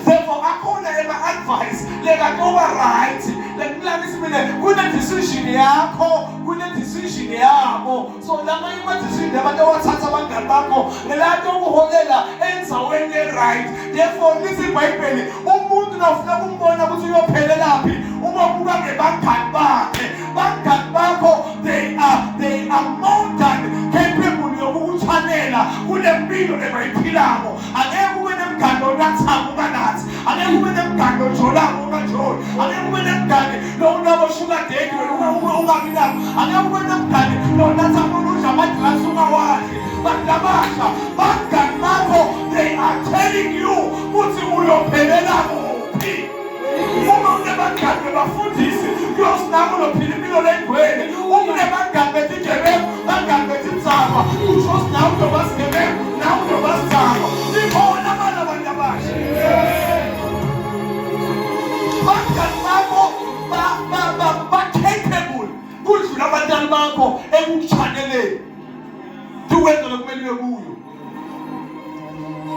Therefore akhona ema-advice lekatoba right lekulanisi mina kune-decision yakho, kune-decision yabo. So lamanye ama-decision abantu awathatha abangani bakho ngelanto okuholela endzaweni le-right. Therefore lithi iBhayibheli, umuntu nawufuna kumbona ukuthi uyophelelaphi, ubobuka ngebangani bakhe. Bangani bakho, they are more than capable yokukuchanela kule mpilo lebayiphilako. Angeke ube nemngani onathako unganathi, angeke ube nemngani ojolako ungajoli, angeke ube nemngani lonabo sugar daddy wena ungabi nabo, angeke ube nemngani lonatha udla ama-drugs ungawadli. Bantu abasha, bangani bakho, they are telling you ukuthi uyophelela kuphi. Uma unebangani bebafundisi, kuyosinako ulophila impilo lengcwele. Uma unebangani betigebengu, bangani betindzaba, kusho nawe uyoba sigebengu, nawe uyoba sidzaba. Ikhona abana abantu abasha, bangani bakho ba-capable kudlula abantwana bakho ekukuchaneleni tukwenza lokumele uye kuyo.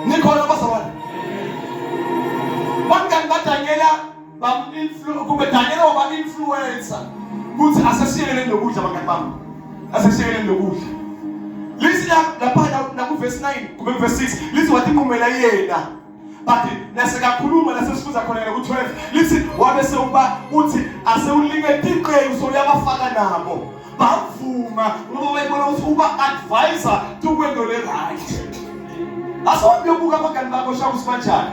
Nikhona bazalwane? Bangani baDanyela kumbe Danyela waba-influencer kuthi asesiyekeleni lokudla. Bangani bami, asesiyekeleni lokudla. Lithi lapha nakuvesi 9 kumbe kuvesi 6, lithi watinqumela yena, but nasekakhuluma nasesifuza khona ku-12, lithi wabe sewuba uthi asewulinge tiqewu, sowuyabafaka nabo bavuma ngoba bayibona ukuthi uba advisor tukwento le-right. Asewambe uyobuka abangani bakho shaka ukuthi banjani,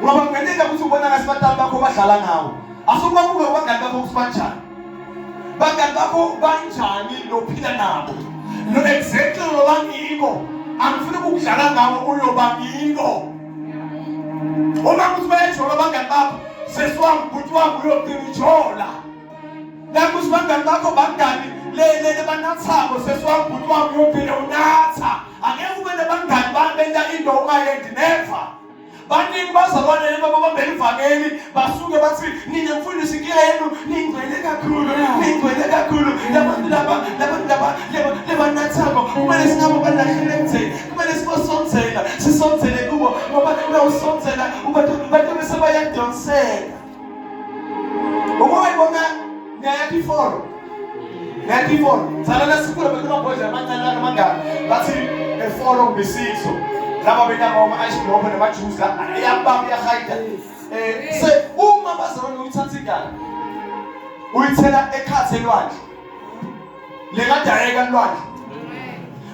ngoba kungenzeka ukuthi ubona ngathi batali bakho badlala ngawo. Asubabuke abangani bakho ukuthi banjani, bangani bakho banjani lophila nabo, lo exactly lo bangiko. Angifuni ukudlala ngawo, uyoba ngiko. Uma kuthi bayajola abangani bakho, sesi wami, bhuti wami, uyogcina ujola. Nakuthi bangani bakho bangani le le banathako, sesi wami, bhuti wami, uyogcina unatha. Angeke ube nabangani benta into ungayendi, never. Baningi bazalwane laba babambela ivangeli, basuke bathi nina mfundisi inkinga yenu ningcwele kakhulu, ningcwele kakhulu. Labantu laba, labantu laba lebanathako kumele sinabo balahlele ekutheni kumele sibosondzela, sisondzele kubo, ngoba nawusondzela abantu bese bayadonseka. Ukuyibona niyayakha iforo, niyakha iforo zala lasikhula bekunamabhodlela amancane amangaka, bathi eforo kumbe isitho laba benabo ama-ice block nama-juice la iyabamba, iyahayida. Se uma bazalwane uyithatha ingane uyithela ekhathe elwandle, lingadayeka lwandle.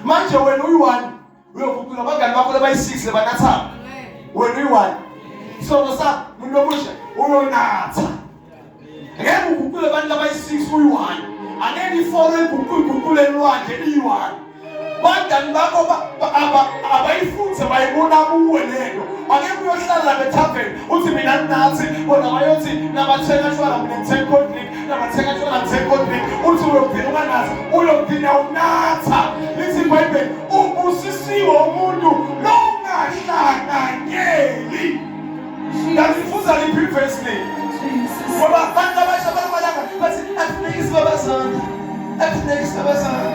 Manje wena uyi-one uyoguqula abangani bakho labayi-six lebanathayo, wena uyi-one sono sakho muntu omusha uyonatha. Ngeke uguqule abantu labayi-six uyi-one. Angeke iforo iguqule elwandle iyi-one. Bangani bakho abayifunze, bayibona kuwe lento. Angeke uyohlala bethaveni uthi mina nginathi, bona bayothi nabathenga tshwala, mina ngithenga cold drink, nabathenga tshwala, ngithenga cold drink, uthi uyogcina unganathi, uyogcina unatha. Lithi iBhayibheli, ubusisiwe umuntu longahlanganyeli. Ngalifunza liphi ivesi le? Ngoba abantu abasha balamalanga bathi akufuneki sibabazana, akufuneki sibabazana.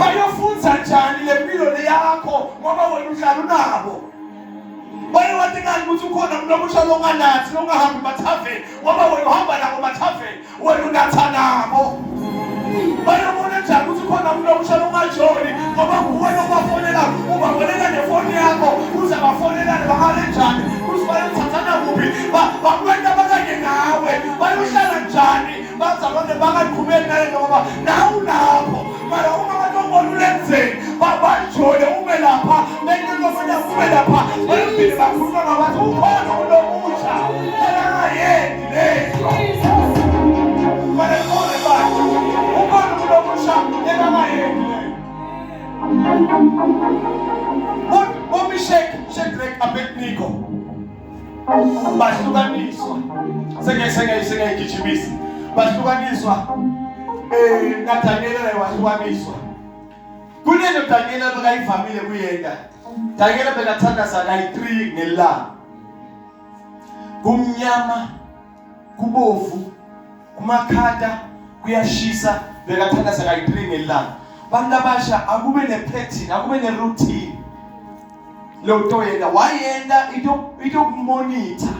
Bayofunza njani le mpilo le yakho ngoba wena uhlala unabo? Bayowathi ngani ukuthi ukhona umuntu omusha longanathi, longahambi emathaveni, ngoba wena uhamba nabo emathaveni, wena unatha nabo? Bayobona njani ukuthi khona umuntu omusha ongajoli, ngoba nguwe obafonela, ubafonela nefoni yakho uze bafonelane, bahale njani ukuthi bayothathana kuphi, bakwenta bakanye nawe? Bayohlala njani bazalwane bangaqhubeki nalento ngoba nawe ulapho? Mara uma abantu obona ulenzeni bajole, ume lapha bentolobona, ume lapha, bayobili bakhuluma ngabathi ukhona umuntu omusha elangayendi lento. Mara ikhona ibandla, ukhona umuntu omusha elangayendi lento. BoMishek, Shadrach, Abednego bahlukaniswa, sengiyayigijimisa, bahlukaniswa, naDaniel naye wahlukaniswa. Kunento Daniela bekayivamile kuyenda. Daniela bekathandaza kayi-3 ngelanga. Kumnyama, kubovu, kumakhata, kuyashisa, bekathandaza kayi-3 ngelanga. Bantu abasha akube ne-pattern, akube ne-routine. Lo toyenda wayenda into itokumonitha.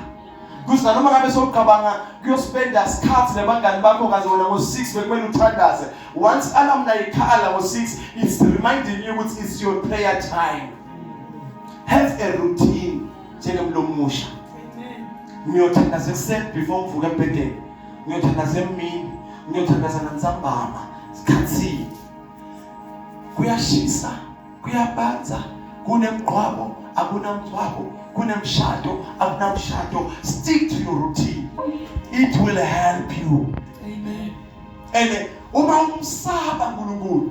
Kuze noma ngabe sowucabanga kuyospenda isikhathi nabangani bakho kaze wena ngo-6 bekumele uthandaze. Once alarm nayikhala ngo-6 it's reminding you ukuthi it's your prayer time. Have a routine njengemlomo omusha. Ngiyothandaza ekuseni before ngivuke embhedeni. Ngiyothandaza emini, ngiyothandaza nantsambama. Sikhathini. Kuyashisa, kuyabanza, kunemgqwabo, akunamgcwabo, kunemshado, akunamshado. Stick to your routine. It will help you. Amen. And uma umsaba uNkulunkulu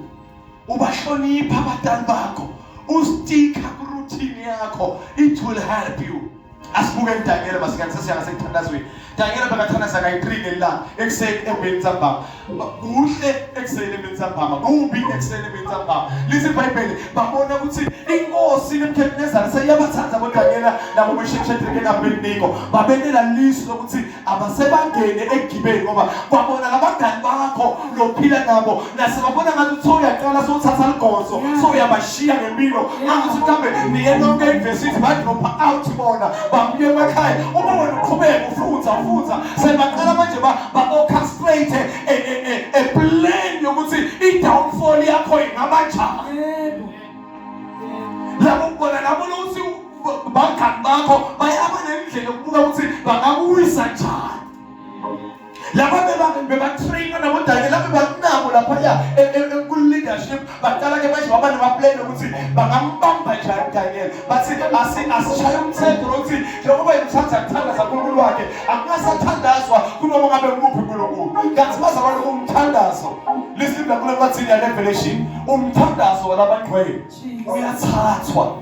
ubahlonipha abadali bakho ustika ku-routine yakho it will help you asibuke Daniel masikhathi sesiya ngasekuthandazweni Daniel bekathandaza kayi-3 ngelanga ekuseni emini ntambama kuhle ekuseni emini ntambama kubi ekuseni emini ntambama lithi iBhayibheli babona ukuthi inkosi Nebuchadnezzar seyabathanda boDaniel nabo boShadrach naAbednego babenela lisu lokuthi abasebangene egibeni ngoba kwabona labangani bakho lophila nabo nasebabona ngathi uthe uyaqala sowuthatha ligonso sowuyabashiya ngempilo angithi mhlawumbe niye nonke eyunivesithi badropha out bona babuye emakhaya uma wena uqhubeka ufunza ufunza sebaqala manje ba-orchestrate a plan yokuthi i-downfall yakho ingaba njani labo bona labo lokuthi bangani bakho bayaba nendlela yokubuka ukuthi bangakuwisa njani laba bebatrainwa nabodaniel laba bebanabo laphaya ku-leadership baqala ke manje baba namaplan ukuthi bangambamba njani Daniel bathi asishaye umthetho lokuthi njengoba emthanda kuthandaza uNkulunkulu wakhe akungasathandazwa kunoma ngabe nguphi uNkulunkulu kanti bazalwane umthandazo lisinda kule ncwadini ya Revelation umthandazo walabangcwele uyathathwa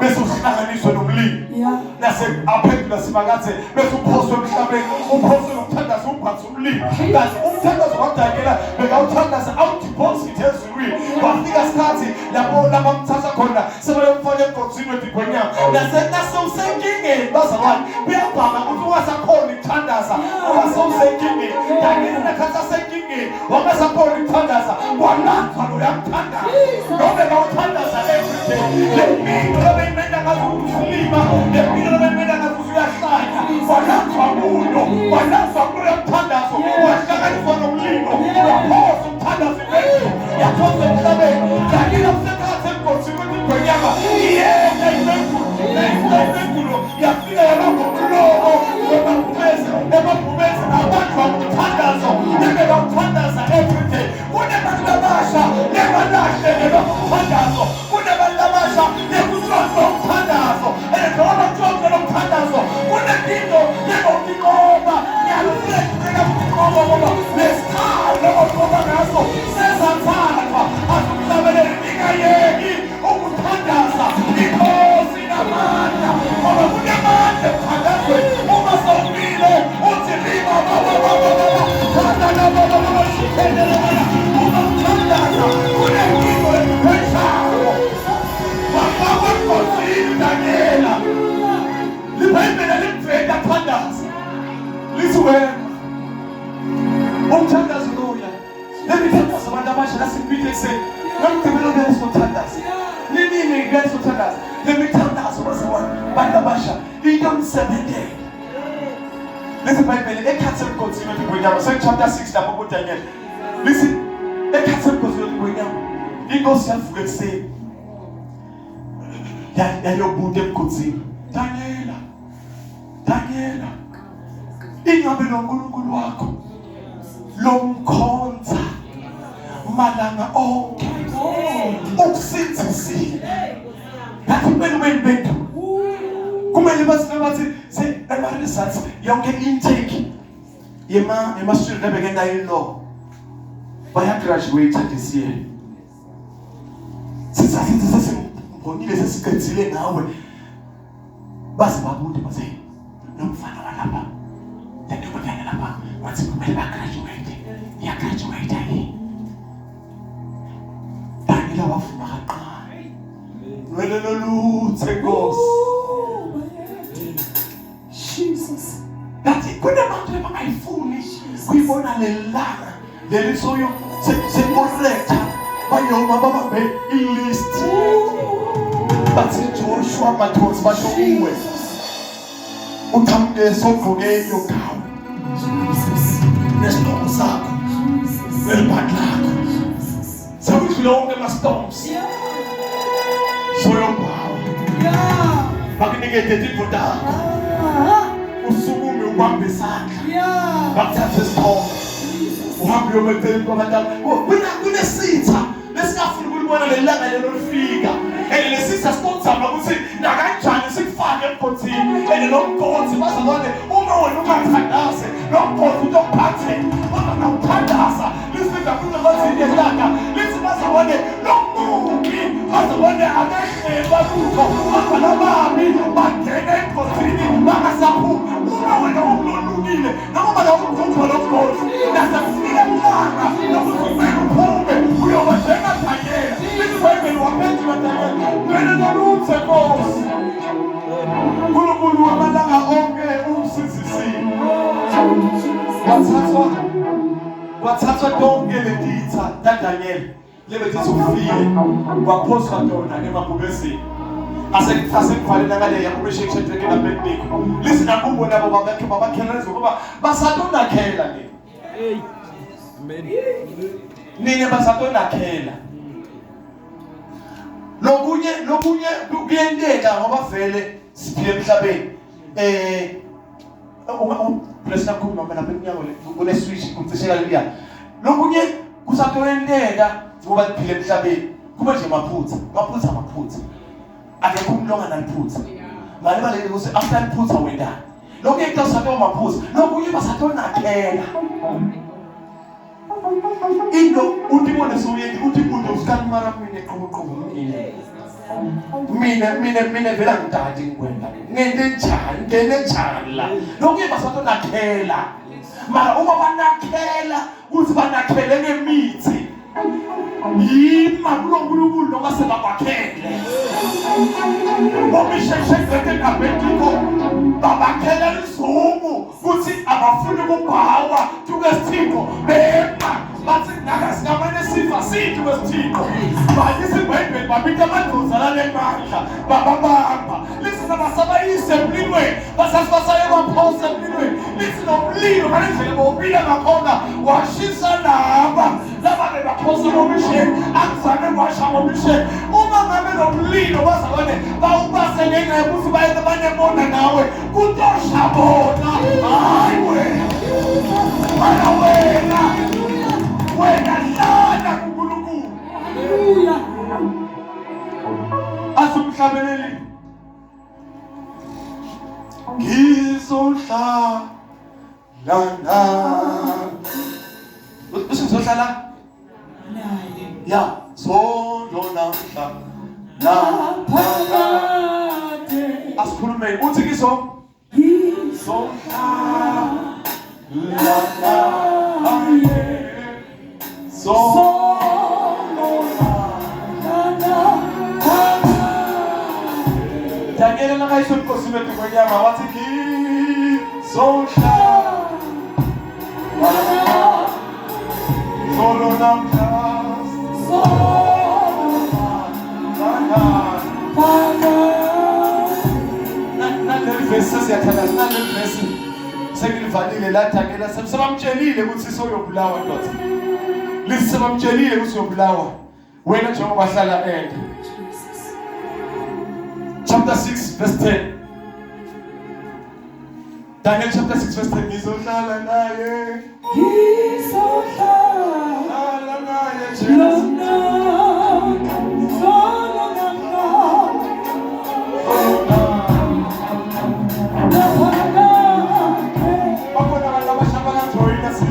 bese uhlanganiswe nomlilo nase aphendula simakathe bese uphoswe emhlabeni uphoswe nomthandazo ubhathe umlilo kanti umthandazo kaDanyela bekawuthandaza awudeposit ezulwini kwafika isikhathi lapho labamthatha khona sebayomfaka emgodini wedigwenyama nase nasewusenkingeni bazalwane kuyabhaka ukuthi ungasakhoni ukuthandaza ungasewusenkingeni Danyela nakhathi asenkingeni wangasakhona ukuthandaza kwalandwa loya mthandazo noma bawuthandaza everyday le mpilo lobeyimenda ngathi usulima le mpilo lobeyimenda ngathi usuyahlanya kwalandwa kulo kwalandwa kuloya mthandazo wahlanganiswa nomlilo waphosa umthandazo impendulo yaphosa emhlabeni Danyela usekhathi emgodini wemigwenyama iyena impendulo impendulo yafika yabamba umlomo wemabhubesi emabhubesi abanjwa umthandazo bebe bamthandaza everyday kunabantu abasha lebalahlekelwa umthandazo kunabantu abasha lekutshontsha umthandazo and njengoba kutshontsha lo mthandazo kunezinto lezokunqoba ngiyalufuna ukunqoba ngoba lesikhali lokunqoba ngaso sezathathwa asumhlabeleli ningayeki ukuthandaza inkosi inamandla ngoba kunamandla emthandazweni uma sewumile uthi riba baba baba baba thanda baba baba shikhendele baba uma uthandaza kunenkingo ekukhweshayo wafakwa emgodini Daniela libhayibheli alimveli athandaza lithi wena umthandazo loya Lemithandazo abantu abasha nasipithe ekuseni. Ngomgqibelo kumele sothandaza. Ninini kumele sothandaza. Lemithandazo bazalwane bantu abasha into emsebenzele. Lesi Bible ekhathi emgodini wetingwenyama se chapter 6 lapho kuDaniel. Lisi ekhathi emgodini wetingwenyama inkosi yavuka ekuseni. Yayobuta emgodini. Daniela Daniela ingabe lo nkulunkulu wakho lomkhonza malanga onke ukusindisile ngathi kumele ube impendulo kumele bathi bathi se ema-results yonke intake yema-student ebekenda in-law bayagraduate this year sisathi sesimbonile sesiqedile ngawe baze babude baze lo mfana walapha le ntombazane lapha wathi kumele bagraduate iyagraduate yini Daniela Wavuma kancane. Nwele loluthe Nkosi. Jesus. Ngathi kunabantu abangayifuni kuyibona lelanga leli soyo sekuretha bayoma babambe ilist bathi Joshua Mathonsi basho kuwe uqhamuke sogqoke your gown nesigqoko sakho nelibhadi lakho sekudlule wonke ama-storms soyobhawa bakunikete izinto takho usukume ubambe isandla bakuthathe isithombe uhambe uyoma eceleni kwabantwana kunesitha lesingafuni ukulibona leli langa lelo lifika and lesitha sikozama ukuthi nakanjani sikufake emgodini and lo mgodi bazalwane uma wena ungathandaze lo mgodi utokuphathela kodwa nawuthandaza lisinda kuze bathini elanga lithi bazalwane lo mubi bazalwane akehlelwa lutho kodwa lababi bangena emgodini bangasaphumi uma wena ukulolukile noma la umgubho lo mgodi nasekufika ilanga lokuthi kumele uphume uyoba njengaDanyela lithi ibhayibheli waphendula Danyela wena noluthe Nkosi uNkulunkulu wamalanga onke umsindisile wathathwa tonke letitha taDanyela lebe thithi ufile waphoswa tona emabhubesini asekufale nakaleya ubesheshe dreke nabednico lisi nakubo nabo babakhe babakhela lezokuba basatonakhela le nina basatonakhela lokunye kuyenteka ngoba vele siphila emhlabeni Bless kakhulu mama lapha emnyango kune switch kucisheka leliya lokunye kusatoyenteka ngoba liphila emhlabeni kuba nje maphutha maphutha maphutha akekho umuntu onganaliphutha mali baleke ukuthi after liphutha wendani lokunye kutasatowa maphutha lokunye basatonakhela into uthi ibone sowuyenti uthi kude usikani mara mina qobo mina mina mina vela ngidadi ngikwenda ngente njani ngene njani la lokunye basatonakhela mara uma banakhela kuthi banakhele ngemithi yima kulo nkulunkulu noma sebakwakhele bomisheshe ngcete ngabetiko babakhela lizungu kuthi abafuni kubhawa tukwesithixo bema bathi naka singamane sifa sithi kwesithixo balisa ibhayibheli babita amadlozi alanemandla bababamba lithi nabasabayise emlilweni basase basaye kwaphosa emlilweni lithi nomlilo ngale ndlela bowubila ngakhona washisa laba laba bebaphosa ngomisheni akuzange kwasha ngomisheni uma ngabe lo mlilo bazalwane bawubase ngenxa yokuthi bayeke banemona nawe kutosha bona hayi wena wena wena wena hlala kuNkulunkulu Haleluya. Asumhlabeleli ngizohlala na usizohlala naye ya sondlo namhla na phakade asikhulumeni uthi ngizo ngizohlala naye sondlo na phakade Daniel nakayisho inkosi bethu ngonyama wathi ngizohlala solo namhla naleli vesi sesiyathandaza naleli vesi sengilivalile la Daniel sebamtshelile ukuthi soyobulawa ndoda lithi sebamtshelile ukuthi uyobulawa wena njengoba hlala ende chapter 6 verse 10 Daniel chapter 6 verse 10 ngizohlala naye ngizohlala naye Jesus bakhona abantu abasha bangajoyina si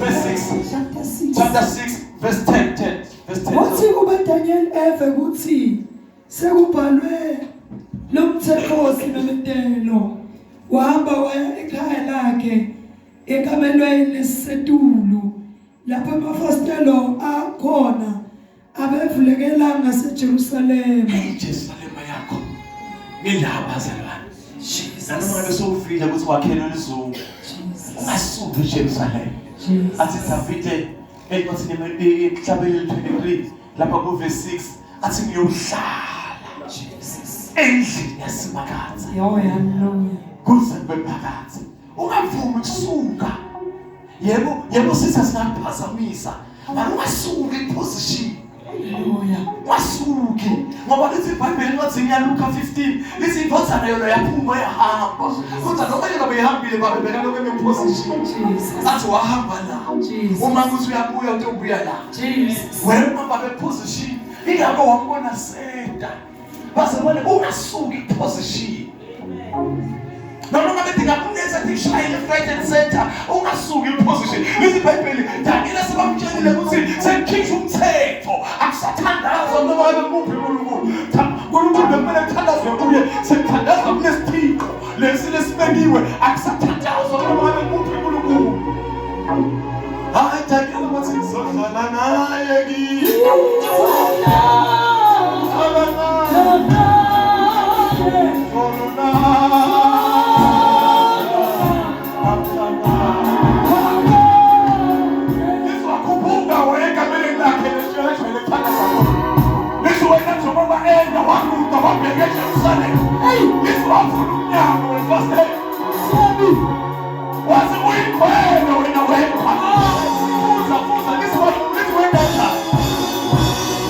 Verse 6 verse 6 chapter 6 verse 10 10 verse 10 Wathi kube Daniel eve ukuthi sekubhalwe umthetho wesimemetelo wahamba waya ekhaya lakhe ekamelweni lesisetulu lapho amafasitelo akhona abevulekela ngaseJerusalema. IJerusalema yakho ngilapha bazalwane. Nanoma ngabe sowufile ukuthi wakhelwe lizulu, ungasuki eJerusalema. Athi Davide encwadini eMhlabeleli 23 lapha ku verse 6 athi ngiyohlala Jesus. endlini yaSimakadze Yo, hallelujah. kuze kube phakathi. Ungavumi kusuka. Yebo, yebo sitha singakuphazamisa. Mara ungasuki iposition. Hallelujah. Ungasuki ngoba lithi iBhayibheli encwadini yaLuka 15 lithi indodana yona yaphuma yahamba. Kodwa noma yona beyihambile babebeka lokho emeposition. Jesus. Athi wahamba la. Jesus. Uma kuthi uyabuya utobuya la. Jesus. Wema babe position. Ingakho wambona seta. Bazalwane ungasuki iposition. Noma ngabe dingakunetha tishaye left right and center ungasuki iposition. Lithi iBhayibheli Daniel sebamtshelile ukuthi sekukhishwa umthetho akusathandazwa noma ngabe kuphi uNkulunkulu. uNkulunkulu bekumele kuthandazwe kuye sekuthandazwa kunesithixo lesi lesibekiwe akusathandazwa noma ngabe kuphi uNkulunkulu. Hayi Daniel wathi ngizodlala naye kimi. Hlala naye. Lizokhuphuka wena egameni lakhe lejwayele kuthandaza khona. Lithi wena njengoba enda waguqa wabheka eJerusalema. Lithi wavula umnyango wefasitela. Wathi uyingcwele wena wedwa. Fuza fuza lithi lithi wena njani?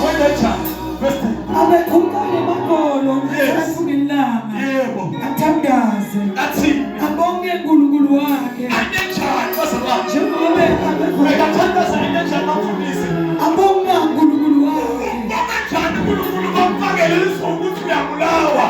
Wena njani? Verse 10. Abekhupha ngemakolo Yes. ngathathu ngelanga. Yebo. Athandaze. Athi Abonge uNkulunkulu wakhe. anenjani bazalwane? Njengoba abekhupha Bekathandaza enenjani bamfundisi? abonga uNkulunkulu wakhe. Kanjani uNkulunkulu bamfakele lizulu ukuthi uyabulawa.